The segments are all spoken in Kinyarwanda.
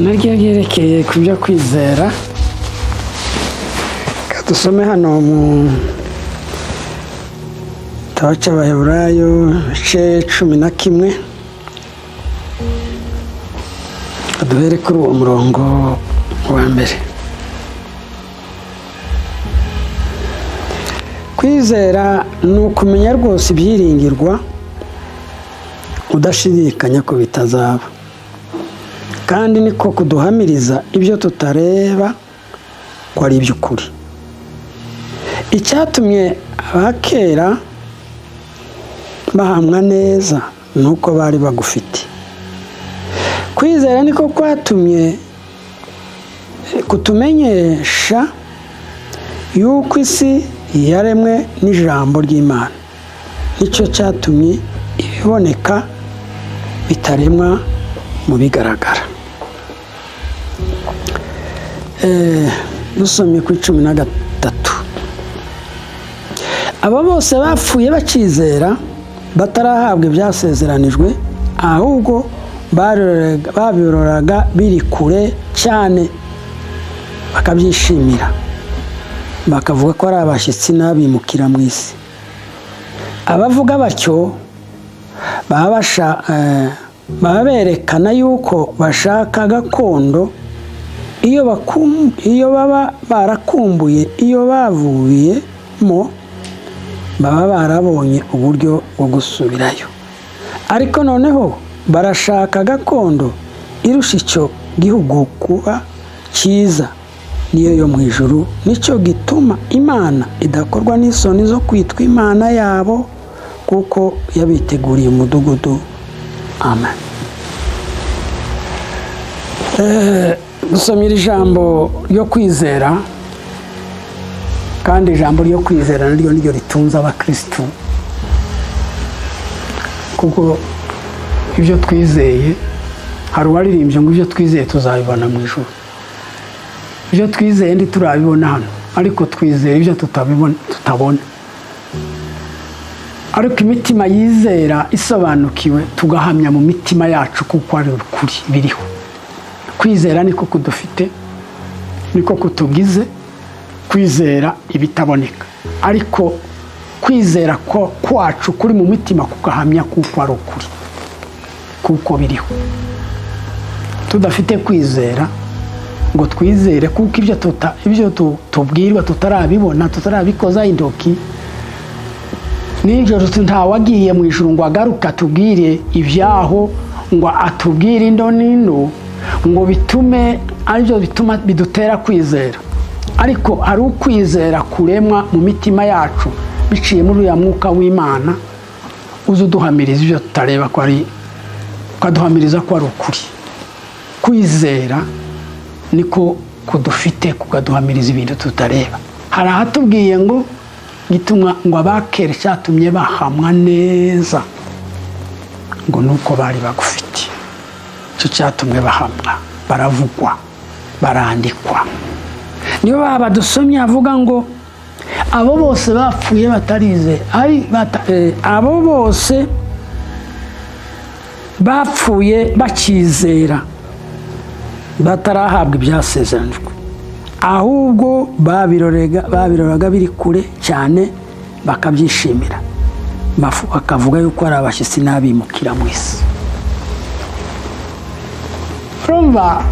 Naryo ryerekeye ku byo kwizera. Dusome hano mu gitabo cy'Abaheburayo ibice 11, duhere kuri uwo murongo wa mbere. Kwizera ni ukumenya rwose ibyiringirwa udashidikanya ko bitazaba, kandi niko kuduhamiriza ibyo tutareba ko ari iby'ukuri. Icyatumye abakera bahamwa neza ni uko bari bagufite. Kwizera niko kwatumye kutumenyesha yuko isi yaremwe n'ijambo ry'Imana. Nicyo cyatumye ibiboneka bitaremwa mu bigaragara. Dusomye ku 13. Abo bose bapfuye bakizera batarahabwa ibyasezeranijwe, ahubwo babiroraga biri kure cyane bakabyishimira, bakavuga ko ari abashyitsi n'abimukira mu isi. Abavuga batyo baba berekana yuko bashaka gakondo. Iyo baba barakumbuye iyo bavuyemo, baba barabonye uburyo bwo gusubirayo. Ariko noneho barashaka gakondo irusha icyo gihugu kuba cyiza, niyo yo mu ijuru. Nicyo gituma Imana idakorwa n'isoni zo kwitwa Imana yabo, kuko yabiteguriye umudugudu. Amen. Dusomye ijambo ryo kwizera, kandi ijambo ryo kwizera naryo niryo ritunze abakristu, kuko ibyo twizeye, hari uwaririmbye ngo ibyo twizeye tuzabibona mu ijuru. Ibyo twizeye ndi turabibona hano, ariko twizeye ibyo tutabona. Ariko imitima yizera isobanukiwe, tugahamya mu mitima yacu kuko ari ukuri biriho. Kwizera niko kudufite, niko kutugize, kwizera ibitaboneka. Ariko kwizera ko kwacu kuri mu mitima kugahamya kuko ari ukuri, kuko biriho. Tudafite kwizera ngo twizere kuko ibyo tubwirwa tutarabibona, tutarabikoza intoki. Nijoro ntawagiye mu ijuru ngo agaruka atubwire ibyaho, ngo atubwire indo nino, ngo bitume aribyo bituma bidutera kwizera. Ariko hari ukwizera kuremwa mu mitima yacu biciye muri uya mwuka w'Imana uzuduhamiriza ibyo tutareba ko ari, ukaduhamiriza ko ari ukuri. Kwizera niko kudufite, kukaduhamiriza ibintu tutareba. Hari ahatubwiye ngo gituma ngo abakera cyatumye bahamwa neza ngo nuko bari bagufite. Icyo cyatumwe bahamwa, baravugwa, barandikwa. Niyo baba dusomye avuga ngo abo bose bapfuye batarize, abo bose bapfuye bakizera batarahabwa ibyasezeranijwe, ahubwo babiroraga biri kure cyane bakabyishimira, bakavuga yuko ari abashyitsi n'abimukira mu isi. Urumva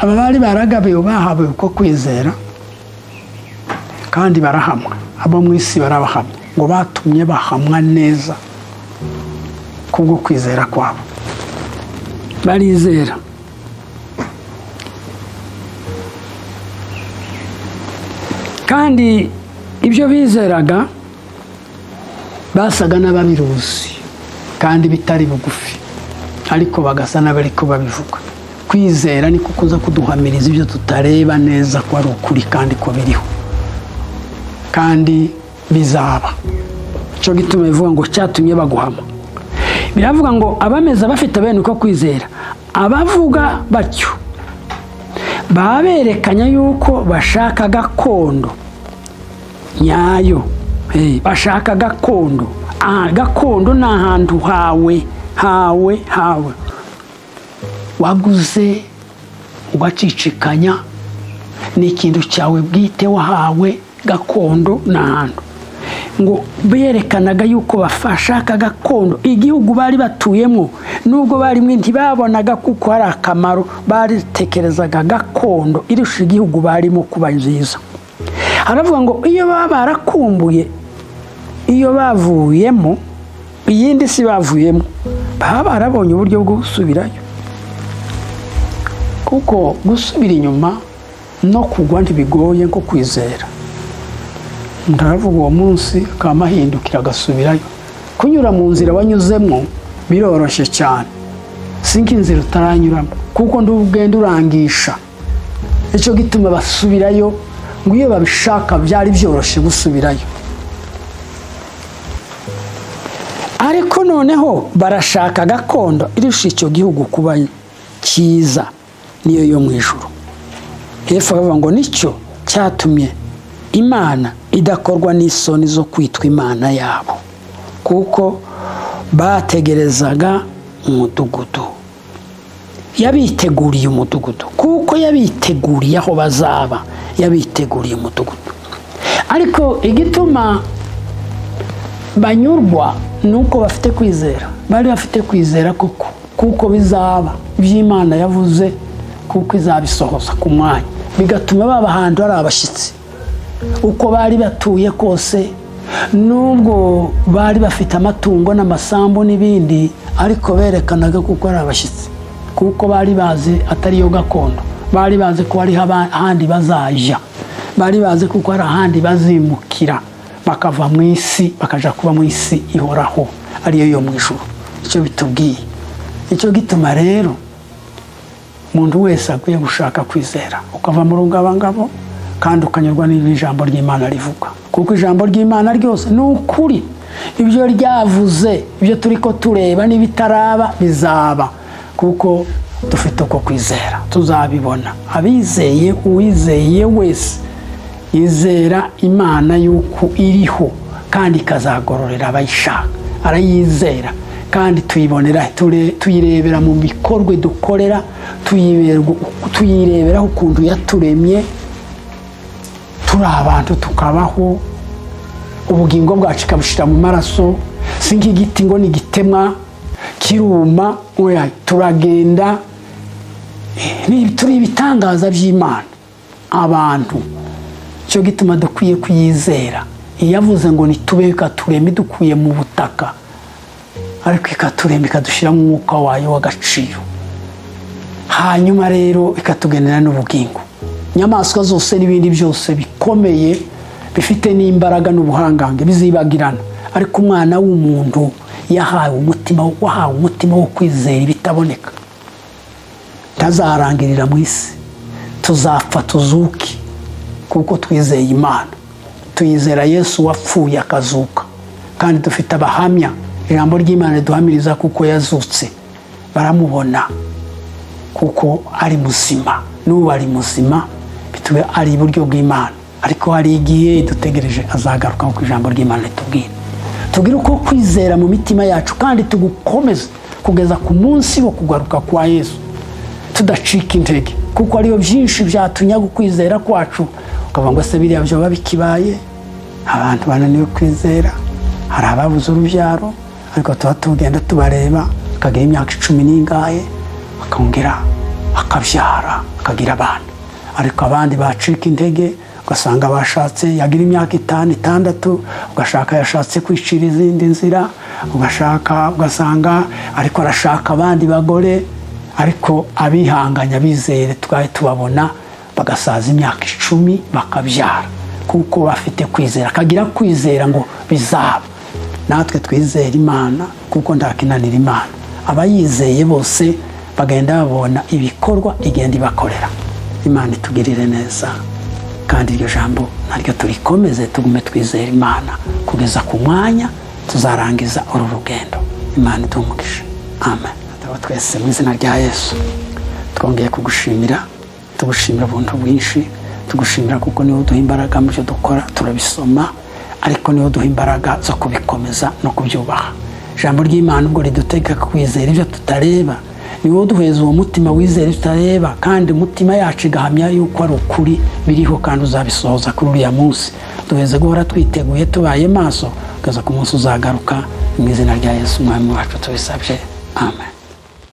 aba bari baragabiwe, bahawe uko kwizera kandi barahamwa. Abo mu isi barabahamya ngo batumye bahamwa neza kubwo kwizera kwabo. Barizera. Kandi ibyo bizeraga basaga n'ababiruzi kandi bitari bugufi, ariko bagasa n'abariko babivuga. Kwizera niko kuza kuduhamiriza ibyo tutareba neza ko ari ukuri kandi ko biriho, kandi bizaba. Cyo gituma bivuga ngo cyatumye baguhama. Biravuga ngo abameza bafite bene uko kwizera, abavuga batyo baberekanya yuko bashaka gakondo nyayo. Bashaka gakondo. Gakondo ni ahantu hawe hawe hawe waguze ugacicikanya, ni ikintu cyawe bwite wahawe gakondo n'ahantu. Ngo berekanaga yuko bafashaka gakondo igihugu bari batuyemo, nubwo barimwe ntibabonaga kuko hari akamaro, baritekerezaga gakondo irusha igihugu barimo kuba nziza. Haravuga ngo iyo baba barakumbuye iyo bavuyemo iyindi si bavuyemo, baba barabonye uburyo bwo gusubirayo, kuko gusubira inyuma no kugwa ntibigoye nko kwizera. Ndavuga uwo munsi akamahindukira agasubirayo. Kunyura mu nzira wanyuzemo biroroshye cyane, si nk'inzira utaranyuramo, kuko ndugenda urangisha. Icyo gituma basubirayo, ngo iyo babishaka byari byoroshye gusubirayo. Ariko noneho barashaka gakondo irusha icyo gihugu kuba cyiza, niyo yo mu ijuru. Hepfo bavuga ngo nicyo cyatumye Imana idakorwa n'isoni zo kwitwa Imana yabo, kuko bategerezaga umudugudu. Yabiteguriye umudugudu, kuko yabiteguriye aho bazaba, yabiteguriye umudugudu. Ariko igituma banyurwa nuko bafite kwizera. Bari bafite kwizera koko, kuko bizaba iby'Imana yavuze, kuko izabisohoza ku mwanya, bigatuma baba ahantu ari abashyitsi. Uko bari batuye kose, nubwo bari bafite amatungo n'amasambu n'ibindi, ariko berekanaga kuko ari abashyitsi, kuko bari bazi atari yo gakondo, bari bazi ko ari ahandi bazajya, bari bazi kuko ari ahandi bazimukira, bakava mu isi bakaja kuba mu isi ihoraho ariyo yo mu ijuru. Icyo bitubwiye, icyo gituma rero umuntu wese akwiye gushaka kwizera, ukava mu rungabangabo kandi ukanyurwa n'ijambo ry'Imana rivuga, kuko ijambo ry'Imana ryose ni ukuri. Ibyo ryavuze, ibyo turiko tureba n'ibitaraba bizaba, kuko dufite uko kwizera tuzabibona. Abizeye, uwizeye wese yizera Imana yuko iriho kandi ikazagororera abayishaka, arayizera kandi tuyibonera, tuyirebera mu bikorwa dukorera, tuyireberaho ukuntu yaturemye turi abantu tukabaho, ubugingo bwacu ikabushyira mu maraso. Si nk'igiti ngo ni gitemwa kiruma, oya, turagenda, turi ibitangaza by'Imana abantu. Cyo gituma dukwiye kuyizera. Iyavuze ngo nitube ikaturema idukuye mu butaka, ariko ikaturema ikadushyira mu mwuka wayo w'agaciro, hanyuma rero ikatugenera n'ubugingo. Inyamaswa zose n'ibindi byose bikomeye bifite n'imbaraga n'ubuhangange bizibagirana, ariko umwana w'umuntu yahawe umutima, wahawe umutima wo kwizera ibitaboneka, ntazarangirira mu isi. Tuzapfa tuzuke, kuko twizeye Imana, tuyizera Yesu wapfuye akazuka, kandi dufite abahamya. Ijambo ry'Imana riduhamiriza kuko yazutse, baramubona kuko ari muzima, n'ubu ari muzima, bituwe ari iburyo bw'Imana. Ariko hari igihe dutegereje azagaruka, kuko ijambo ry'Imana ritubwira. Tugire uko kwizera mu mitima yacu kandi tugukomeze kugeza ku munsi wo kugaruka kwa Yesu, tudacika intege, kuko ariyo byinshi byatunyaga ukwizera kwacu. Ukavuga ngo se biriya byo bikibaye, abantu bananiwe kwizera, hari ababuze urubyaro, ariko tuba tugenda tubareba akagira imyaka 10 n'ingahe akongera akabyara akagira abana. Ariko abandi bacika intege, ugasanga bashatse yagira imyaka 5, 6, ugashaka yashatse kwicira izindi nzira, ugashaka ugasanga ariko arashaka abandi bagore. Ariko abihanganya bizere twari tubabona bagasaza imyaka 10 bakabyara, kuko bafite kwizera, akagira kwizera ngo bizaba. Natwe twizera Imana kuko ndakinanira Imana. Abayizeye bose bagenda babona ibikorwa igenda ibakorera. Imana itugirire neza, kandi iryo jambo naryo turikomeze, tugume twizera Imana kugeza ku mwanya tuzarangiza uru rugendo. Imana idumugishe. Amen. Twese mu izina rya Yesu twongeye kugushimira, tugushimira ubuntu bwinshi, tugushimira kuko niwe uduha imbaraga mu byo dukora, turabisoma, ariko niwe uduha imbaraga zo kubikomeza no kubyubaha. Ijambo ry'Imana ubwo ridutegeka kwizera ibyo tutareba, Ni wowe uduheza uwo mutima wizera tutareba, kandi umutima yacu igahamya yuko ari ukuri biriho, kandi uzabisohoza kuri uriya munsi. Duheze guhora twiteguye tubaye maso, kugeza ku munsi uzagaruka. Mu izina rya Yesu Umwami wacu tubisabye, amen.